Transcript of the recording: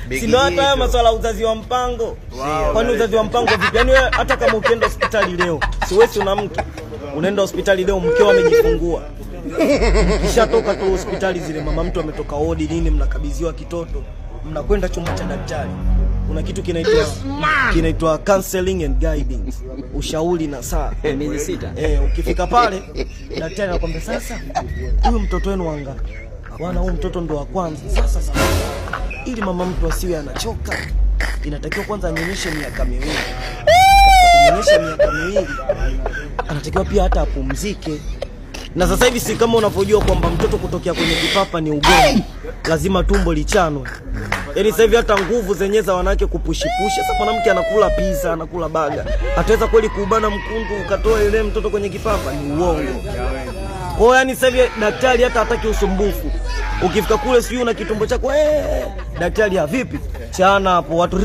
Si ndio hata haya masuala uzazi wa mpango. Kwani uzazi wa mpango vipi? Yaani wewe hata kama ukienda hospitali leo, si wewe una mke. Unaenda hospitali leo mkeo amejifungua. Kishatoka tu hospitali zile mama mtu ametoka wodi nini, mnakabidhiwa kitoto, mnakwenda chumba cha daktari. Kuna kitu kinaitwa counseling and guiding, ushauri na saa. Miezi 6. Ukifika pale daktari anakuambia sasa huyu mtoto wenu wangapi? Bwana huyu mtoto ndo wa kwanza. Sasa ili mama mtu asiwe anachoka, inatakiwa kwanza anyonyeshe miaka miwili. Kunyonyesha miaka miwili anatakiwa pia hata apumzike. Na sasa hivi si kama unavyojua kwamba mtoto kutokea kwenye kipapa ni ugomvi, lazima tumbo lichanwe. Yaani sasa hivi hata nguvu zenyewe za wanawake kupushipusha. Sasa mwanamke anakula pizza, anakula baga, ataweza kweli kuubana mkundu ukatoa ile mtoto kwenye kipapa? Ni uongo. Kwa hiyo yani sasa hivi daktari hata hataki usumbufu. Ukifika kule sijui una kitumbo chako, daktari vipi? Chana hapo watu.